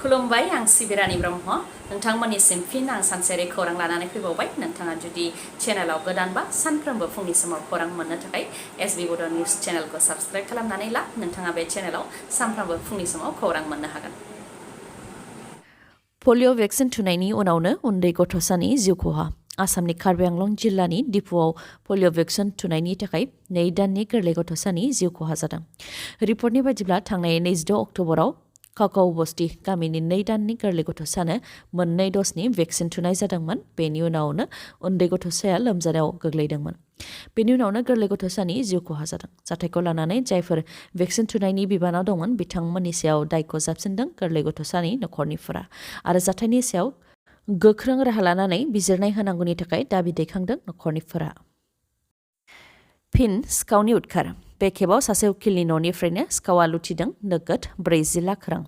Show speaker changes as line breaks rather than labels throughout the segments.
खुलुमबाय आं सिबिरानि ब्रह्म नोंथांमोननिसिम फिन आं सानसेयारि खौरां लानानै फैबावबाय नोंथाङा जुदि चेनेलाव गोदानबा सानफ्रोमबो फुंनि समाव खौरां मोननो थाखाय एसबी बड' निउज चेनेलखौ साबस्क्राइब खालामनानै ला नोंथाङा बे चेनेलाव सानफ्रोमबो फुंनि समाव खौरां मोननो हागोन। पलिअ भेक्सिन थुनायनि उनावनो उन्दै गथ'सानि जिउ खहा आसामनि कार्बि आंलं जिल्लानि डिपुआव पलिअ भेक्सिन थुनायनि थाखाय 2 दाननि गोरलै गथ'सानि जिउ खहा जादों। रिपर्टनि बायदिब्ला थांनाय 26 अक्ट'बराव काकाव बस्ती गामिनि 2 दाननि गोरलै गथ'सानो 2 द'जनि भेक्सिन थुनाय जादोंमोन। बेनि उनावनो उन्दै गथ'साया लोमजानायाव गोग्लैदोंमोन। बेनि उनावनो गोरलै गथ'सानि जिउ खहा जादों। जाथायखौ लानानै जायफोर भेक्सिन थुनायनि बिबानाव दंमोन बिथांमोननि सायाव दायखौ जाबसिनदों गोरलै गथ'सानि नखरनिफोरा आरो जाथायनि सायाव गोख्रों राहा लानानै बिजिरनाय होनांगौनि थाखाय दाबि दैखांदों नखरनिफोरा। फिन सिखावनि उदखार बे खेबाव सासे उकिलनि न'निफ्रायनो सिखावा लुथिदों नोगोद 40 लाख रां।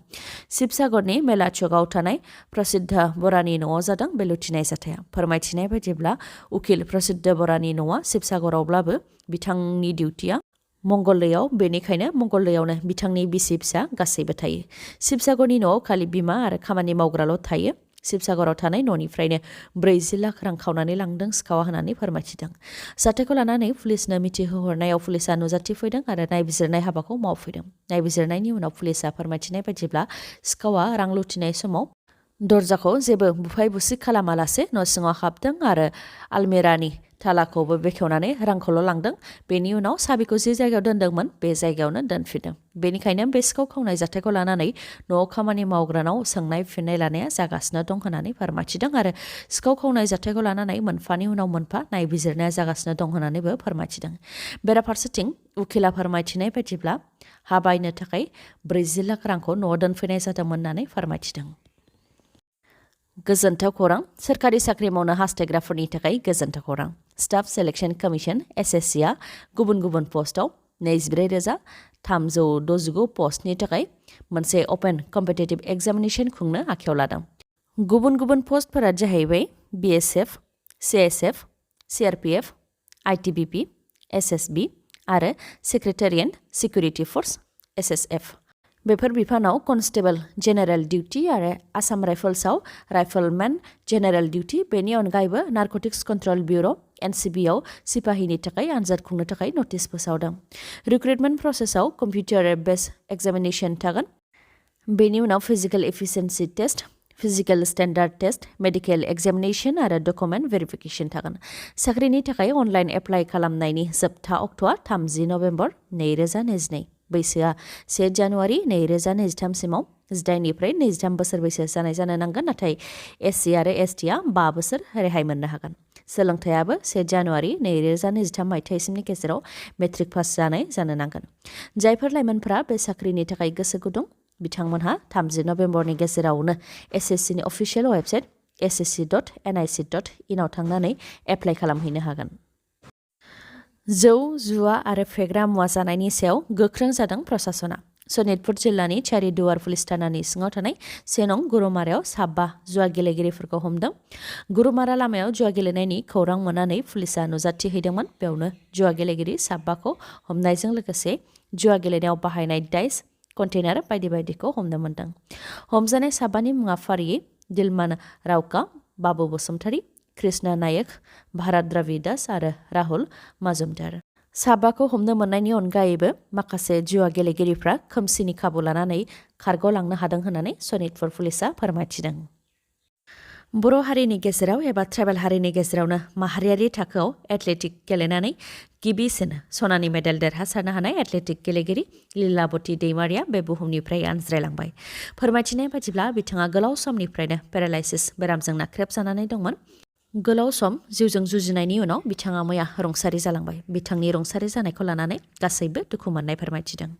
शिबसागरनि मेलाचौकआव थानाय प्रसिद्ध बरानि न'आव जादों बे लुथिनाय जाथाया। फोरमायथिनाय बायदिब्ला उकिल प्रसिद्ध बरानि न'आ शिबसागरावब्लाबो बिथांनि डिउटिया मंगलदैयाव, बेनिखायनो मंगलदैयावनो बिथांनि बिसि फिसा गासैबो थायो। शिबसागरनि न'आव खालि बिमा आरो खामानि मावग्राल' थायो। शिबसागराव थानाय न'निफ्रायनो 40 लाख रां खावनानै लांदों सिखावा होननानै फोरमायथिदों। जाथायखौ लानानै पुलिसनो मिथिहोहरनायाव पुलिसा नुजाथिफैदों आरो नायबिजिरनाय हाबाखौ मावफैदों। नायबिजिरनायनि उनाव पुलिसा फोरमायथिनाय बायदिब्ला सिखावा रां लुथिनाय समाव दरजाखौ जेबो बुफाय बुसि खालामालासे न' सिङाव हाबदों आरो आलमिरानि थालाखौबो बेखेवनानै रांखौल' लांदों। बेनि उनाव साबिखौ जे जायगायाव दोनदोंमोन बे जायगायावनो दोनफिनदों। बेनिखायनो बे सिखाव खावनाय जाथायखौ लानानै न'आव खामानि मावग्रानाव सोंनाय फिननाय लानाया जागासिनो दं होननानै फोरमायथिदों आरो सिखाव खावनाय जाथायखौ लानानै मोनफानि उनाव मोनफा नायबिजिरनाया जागासिनो दं होननानैबो फोरमायथिदों। बेराफारसेथिं उकिला फोरमायथिनाय बायदिब्ला हा बायनो थाखाय 40 लाख रांखौ न'आव दोनफैनाय जादोंमोन होननानै फोरमायथिदों। गोजोन्थाव खौरां सोरखारि साख्रि मावनो हास्थायग्राफोरनि थाखाय गोजोन्थाव खौरां। स्टाफ सेलेक्शन कमिशन एसएससीआ गुबुन गुबुन पस्टआव 24,369 पस्टनि थाखाय मोनसे अपेन कम्पिटिटिभ एग्जामिनेशन खुंनो आखायाव लादों। गुबुन गुबुन पस्टफोरा जाहैबाय BSF, CSF, CRPF, ITBP, SSB आरो सेक्रेटारियेट सिकिउरिटि फर्स एसएसएफ। बेफोर बिफानाव कन्स्टेबल जेनेरेल डिउटी आरो आसाम राइफल्सआव राइफलमेन जेनेरेल डिउटी, बेनि अनगायैबो नारकटिक्स कन्ट्रल ब्यूरो एनसीबीआव सिपाहिनि थाखाय आनजाद खुंनो थाखाय नटिस फोसावदों। रिक्रुटमेन्ट प्रसेसआव कम्पिउटार बेस्ड एग्जामिनेशन थागोन। बेनि उनाव physical efficiency test, physical standard test, medical examination आरो डकुमेन्ट भेरिफिकेशन थागोन। साख्रिनि थाखाय अनलाइन एप्लाइ खालामनायनि जोबथा अक्ट'आ 30 नभेम्बर 2022। बैसोआ 1 जानुवारि 2023 सिमाव 18 निफ्राय 23 बोसोर बैसो जानाय जानो नांगोन, नाथाय एससी आरो एसटीआ 5 बोसोर रेहाय मोननो हागोन। सोलोंथायाबो 1 जानुवारि 2023 मायथाइसिमनि गेजेराव मेट्रिक पास जानाय जानो नांगोन। जायफोर लाइमोनफोरा बे साख्रिनि थाखाय गोसो गुदुं बिथांमोनहा 30 नभेम्बरनि गेजेरावनो एसएससीनि अफिसियेल वेबसाइट ssc.nic.in आव थांनानै एप्लाइ खालामहैनो हागोन। जौ, जुवा आरो फेग्रा मुवा जानायनि सायाव गोख्रों जादों प्रशासना। सनितपुर जिल्लानि चारिदुवार पुलिस थानानि सिङाव थानाय 1 नं गुरुमारायाव 5 जुवा गेलेगिरिफोरखौ हमदों। गुरुमारा लामायाव जुवा गेलेनायनि खौरां मोननानै पुलिसा नुजाथिहैदोंमोन। बेयावनो जुवा गेलेगिरि 5खौ हमनायजों लोगोसे जुवा गेलेनायाव बाहायनाय डाइस, कन्टेनार बायदि बायदिखौ हमनो मोन्दों। हमजानाय 5नि मुङा फारियै दिलमान रावका, बाबु बसुमतारी, कृष्णा नायक, भारत द्रविदास आरो राहुल मजुमदार। 5खौ हमनो मोननायनि अनगायैबो माखासे जुवा गेलेगिरिफ्रा खोमसिनि खाबु लानानै खारग'लांनो हादों होननानै सनितपुर पुलिसा फोरमायथिदों। बर' हारिनि गेजेराव एबा ट्राइबेल हारिनि गेजेरावनो माहारियारि थाखोआव एथलेटिक गेलेनानै गिबिसिन सनानि मेडेल देरहासारनो हानाय एथलेटिक गेलेगिरि लीलावती दैमारिया बे बुहुमनिफ्राय आनज्रायलांबाय। फोरमायथिनाय बायदिब्ला बिथाङा गोलाव समनिफ्रायनो पेरालाइसिस बेरामजों नाख्रेबजानानै दंमोन। गोलाव सम जिउजों जुजिनायनि उनाव बिथाङा मैया रुंसारि जालांबाय। बिथांनि रुंसारि जानायखौ लानानै गासैबो दुखु मोननाय फोरमायथिदों।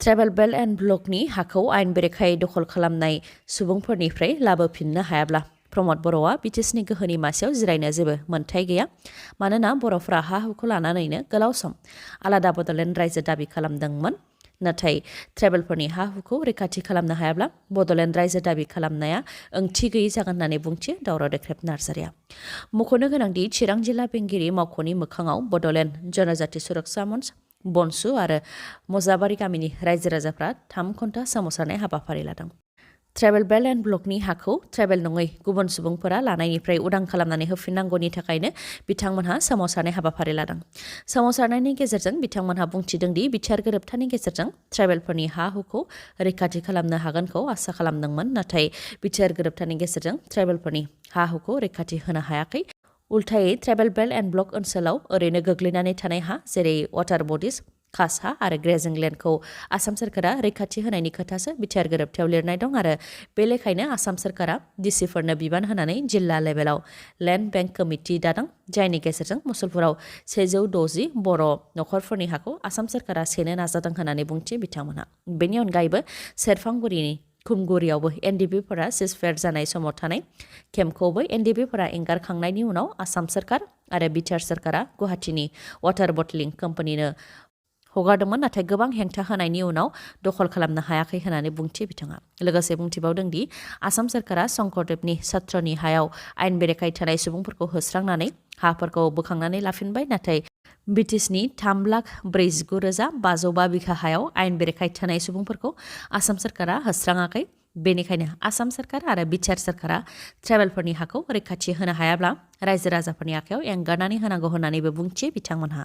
ट्राइबेल बेल्ट एन्ड ब्लकनि हाखौ आयेन बेरेखायै दखल खालामनाय सुबुंफोरनिफ्राय लाबोफिननो हायाब्ला प्रमद बर'आ बिटिसिनि गोहोनि मासियाव जिरायनो जेबो मोन्थाय गैया। मानोना बर'फ्रा हा हुखौ लानानैनो गोलाव सम आलादा बड'लेण्ड रायजो दाबि खालामदोंमोन। नाथाय ट्राइबेलफोरनि हा हुखौ रैखाथि खालामनो हायाब्ला बड'लेण्ड रायजो दाबि खालामनाया ओंथि गैयै जागोन होननानै बुंथियो दावराव देख्रेब नार्जारिया। मख'नो गोनांदि चिरां जिल्ला बेंगिरि मावख'नि मोखाङाव बड'लेण्ड जनजाति सुरक्षा मन्च, बनसु आरो मजाबारि गामिनि रायजो राजाफ्रा 3 घन्टा सोमावसारनाय हाबाफारि लादों। ट्राइबेल बेल्ट एन्ड ब्लकनि हाखौ ट्राइबेल नङै गुबुन सुबुंफोरा लानायनिफ्राय उदां खालामनानै होफिननांगौनि थाखायनो बिथांमोनहा सोमावसारनाय हाबाफारि लादों। सोमावसारनायनि गेजेरजों बिथांमोनहा बुंथिदों दि बिटिआर गोरोबथानि गेजेरजों ट्राइबेलफोरनि हा हुखौ रैखाथि खालामनो हागोनखौ आसा खालामदोंमोन, नाथाय बिटिआर गोरोबथानि गेजेरजों ट्राइबेलफोरनि हा हुखौ रैखाथि होनो हायाखै। उल्थायै ट्राइबेल बेल्ट एन्ड ब्लक ओनसोलाव ओरैनो गोग्लैनानै थानाय हा जेरै वाटार बडिज, खास हा आरो ग्रेजिं लेन्डखौ आसाम सोरखारा रैखाथि होनायनि खोथासो बिटिआर गोरोबथायाव लिरनाय दं आरो बे लेखायैनो आसाम सोरखारा डिसिफोरनो बिबान होनानै जिल्ला लेभेलाव लेन्ड बेंक कमिटि दादों, जायनि गेजेरजों मुसलपुराव 160 बर' नखरफोरनि हाखौ आसाम सोरखारा सेनो नाजादों होननानै बुंथि बिथांमोनहा। बेनि अनगायैबो सेरफांगुरिनि खुमगुरियावबो एनडिपिफोरा सिजफेयार जानाय समाव थानाय केम्पखौबो एनडिपिफोरा एंगारखांनायनि उनाव आसाम सोरखार आरो बिटिआर सोरखारा गुवाहाटीनि वाटार बटलिं कम्पानिनो हगारदोंमोन, नाथाय गोबां हेंथा होनायनि उनाव दखल खालामनो हायाखै होननानै बुंथि बिथाङा। लोगोसे बुंथिबावदों दि आसाम सोरखारा शंकरदेबनि सत्रनि हायाव आयेन बेरेखायै थानाय सुबुंफोरखौ होस्रांनानै हाफोरखौ बोखांनानै लाफिनबाय, नाथाय बिटिसिनि 3,49,505 बिघा हायाव आयेन बेरेखायै थानाय सुबुंफोरखौ आसाम सोरखारा होस्राङाखै। बेनिखायनो आसाम सोरखार आरो बिटिआर सोरखारा ट्राइबेलफोरनि हाखौ रैखाथि होनो हायाब्ला रायजो राजाफोरनि आखायाव एंगारनानै होनांगौ होननानैबो बुंथि बिथांमोनहा।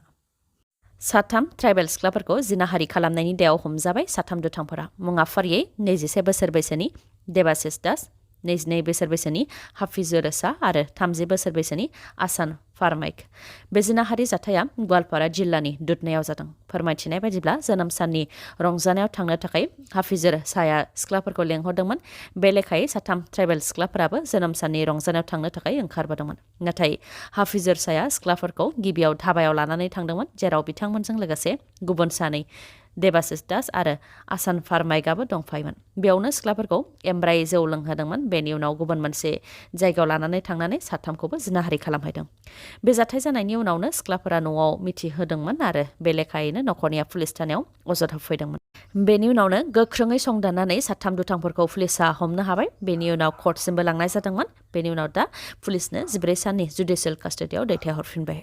3 ट्राइबेल सिख्लाफोरखौ जिनाहारि खालामनायनि दायाव हमजाबाय 3 दुथांफोरा। मुङा फारियै 21 बोसोर बैसोनि देबाशिस दास, 22 बोसोर बैसोनि हाफिजुर रसा आरो 30 बोसोर बैसोनि आसान फारमाइक। बे जिनाहारि जाथाया गवालपारा जिल्लानि दुधनायाव जादों। फोरमायथिनाय बायदिब्ला जोनोम साननि रंजानायाव थांनो थाखाय हाफिजुर साया सिख्लाफोरखौ लेंहरदोंमोन। बे लेखायै 3 ट्राइबेल सिख्लाफोराबो जोनोम साननि रंजानायाव थांनो थाखाय ओंखारबोदोंमोन, नाथाय हाफिजुर साया सिख्लाफोरखौ गिबियाव धाबायाव लानानै थांदोंमोन, जेराव बिथांमोनजों लोगोसे गुबुन सानै देबाशिस दास आरो आसान फारमाइकआबो दंफायोमोन। बेयावनो सिख्लाफोरखौ एमब्राय जौ लोंहोदोंमोन। बेनि उनाव गुबुन मोनसे जायगायाव लानानै थांनानै 3खौबो जिनाहारि खालामहैदों। बे जाथाय जानायनि उनावनो सिख्लाफोरा न'आव मिथिहोदोंमोन आरो बे लेखायैनो नखरनिया पुलिस थानायाव अजद होफैदोंमोन। बेनि उनावनो गोख्रोङै संदाननानै 3 दुथांफोरखौ पुलिसा हमनो हाबाय। बेनि उनाव कर्टसिमबो लांनाय जादोंमोन। बेनि उनाव दा पुलिसनो 14 साननि जुडिसियेल कास्टडियाव दैथायहरफिनबाय।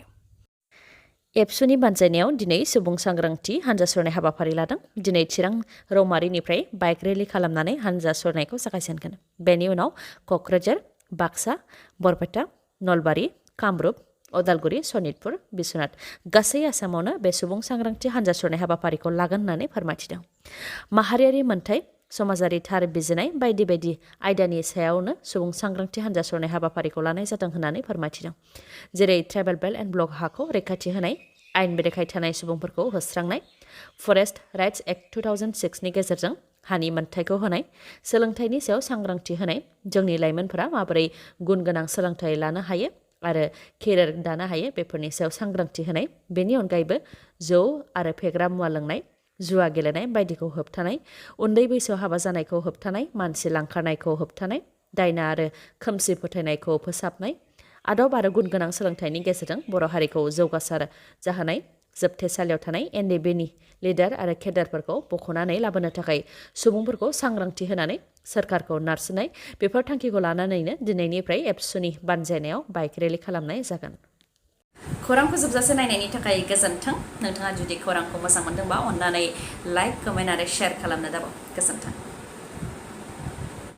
एबसुनि बानजायनायाव दिनै सुबुं सांग्रांथि हानजा सुरनाय हाबाफारि लादों। दिनै चिरां रौमारिनिफ्राय बाइक रेलि खालामनानै हानजा सुरनायखौ जागायजेनगोन। बेनि उनाव क'क्राझार, बाक्सा, बरपेटा, नलबारि, कामरुप, अदालगुरि, सनितपुर, बिश्वनाथ गासै आसामावनो बे सुबुं सांग्रांथि हानजा सुरनाय हाबाफारिखौ लागोन होननानै फोरमायथिदों। माहारियारि मोनथाय, समाजारि थार बिजिरनाय बायदि बायदि आयदानि सायावनो सुबुं सांग्रांथि हानजा सुरनाय हाबाफारिखौ लानाय जादों होननानै फोरमायथिदों। जेरै ट्राइबेल बेल्ट एन्ड ब्लक हाखौ रैखाथि होनाय, आयेन बेरेखायै थानाय सुबुंफोरखौ होस्रांनाय, फरेस्ट राइट्स एक्ट 2006नि गेजेरजों हानि मोनथायखौ होनाय, सोलोंथाइनि सायाव सांग्रांथि होनाय, जोंनि लाइमोनफोरा माबोरै गुन गोनां सोलोंथाइ लानो हायो आरो केरियार दानो हायो बेफोरनि सायाव सांग्रांथि होनाय। बेनि अनगायैबो जौ आरो फेग्रा मुवा लोंनाय, जुवा गेलेनाय बायदिखौ होबथानाय, उन्दै बैसोआव हाबा जानायखौ होबथानाय, मानसि लांखारनायखौ होबथानाय, दायना आरो खोमसि फोथायनायखौ फोसाबनाय, आदब आरो गुन गोनां सोलोंथाइनि गेजेरजों बर' हारिखौ जौगासार जाहोनाय, जोबथेसालियाव थानाय एनडिबिनि लिडार आरो केडारफोरखौ बख'नानै लाबोनो थाखाय सुबुंफोरखौ सांग्रांथि होनानै सोरखारखौ नारसिननाय, बेफोर थांखिखौ लानानैनो दिनैनिफ्राय एबसुनि बानजायनायाव बाइक रेलि खालामनाय जागोन। खौरांखौ जोबजासे नायनायनि थाखाय गोजोन्थों। नोंथाङा जुदि खौरांखौ मोजां मोनदोंबा अन्नानै लाइक, कमेन्ट आरो शेयार खालामनो दाबाव। गोजोन्थों।